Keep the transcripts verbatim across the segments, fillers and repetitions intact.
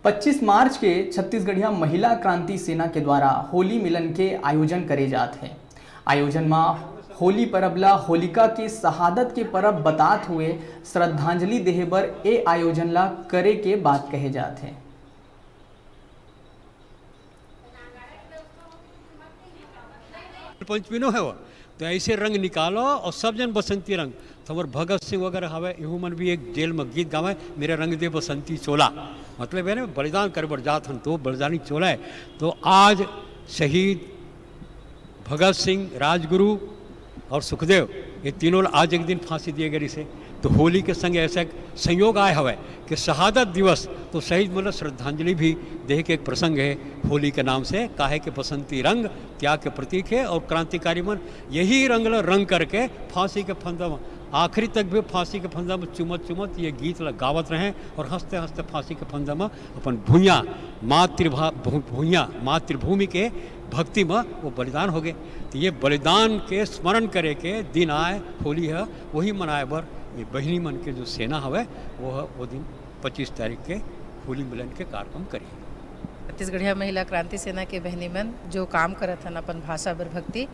पच्चीस मार्च के छत्तीसगढ़िया महिला क्रांति सेना के द्वारा होली मिलन के आयोजन करे जात हे। आयोजन म होली परब ल होलिका के शहादत के परब बतात हुए श्रद्धांजलि देहे बर ए आयोजन ल करे के बात कहे जात हे। पंचमी नो हे वो, तो ऐसे रंग निकालो और सब जन बसंती रंग। तो हमर भगत सिंह वगैरह हवे, इहू मन भी एक जेल में गीत गावे, मेरे रंग दे बसंती चोला। मतलब है ना, बलिदान करे बर जात हन तो बलिदानी चोला है। तो आज शहीद भगत सिंह, राजगुरु और सुखदेव, ये तीनों ला आज एक दिन फांसी दिए गए से। तो होली के संग ऐसा एक संयोग आए हवे कि शहादत दिवस, तो शहीद मन ला श्रद्धांजलि भी देहे के एक प्रसंग है होली के नाम से। काहे के बसंती रंग त्याग के प्रतीक है और क्रांतिकारी मन यही रंग ला रंग करके फांसी के फंदा में, आखिरी तक भी फांसी के फंदा में चुमत चुमत ये गीत ला गावत रहे और हंसते हंसते फांसी के फंदा में अपन भुइयां, मातृभा भू- भुइयां, मातृभूमि के भक्ति में वो बलिदान हो गए। तो ये बलिदान के स्मरण करे के दिन आए, होली है, वही मनाए बर ये बहिनी मन के जो सेना हवे, वो ह-, वो दिन पच्चीस तारीख के होली मिलन के कार्यक्रम करी। छत्तीसगढ़िया महिला क्रांति सेना के बहिनी मन जो काम करत हन अपन भाषा बर भक्ति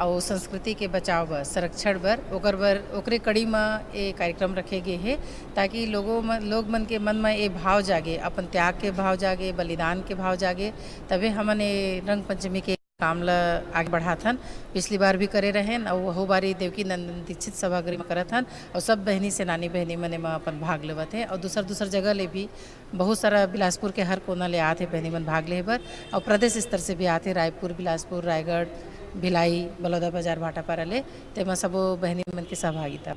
अउ संस्कृति के बचाव बर, संरक्षण बर, ओकर बर, ओकरे कड़ी म ए कार्यक्रम रखे गे हे, ताकि लोगों म, लोग मन के मन म ए भाव जागे, अपन त्याग के भाव जागे, बलिदान के भाव जागे, तबे हमन ए रंग पंचमी के काम ल आगे बढ़ाथन। पिछली बार भी करे रहेन अउ वहू बारी देवकी नंदन दीक्षित सभागृह म करत हन अउ सब बहिनी सेनानी बहिनी मन एमा अपन भाग लेवत हे अउ दूसर दूसर जगह ले भी बहुत सारा बिलासपुर के हर कोना ले आत हे बहिनी मन भाग लेहे बर अउ प्रदेश स्तर से भी आत हे, रायपुर, बिलासपुर, रायगढ़, भिलाई, बलौदाबाजार, भाटापारा ले, तेमा सबो बहिनी मन के सहभागिता।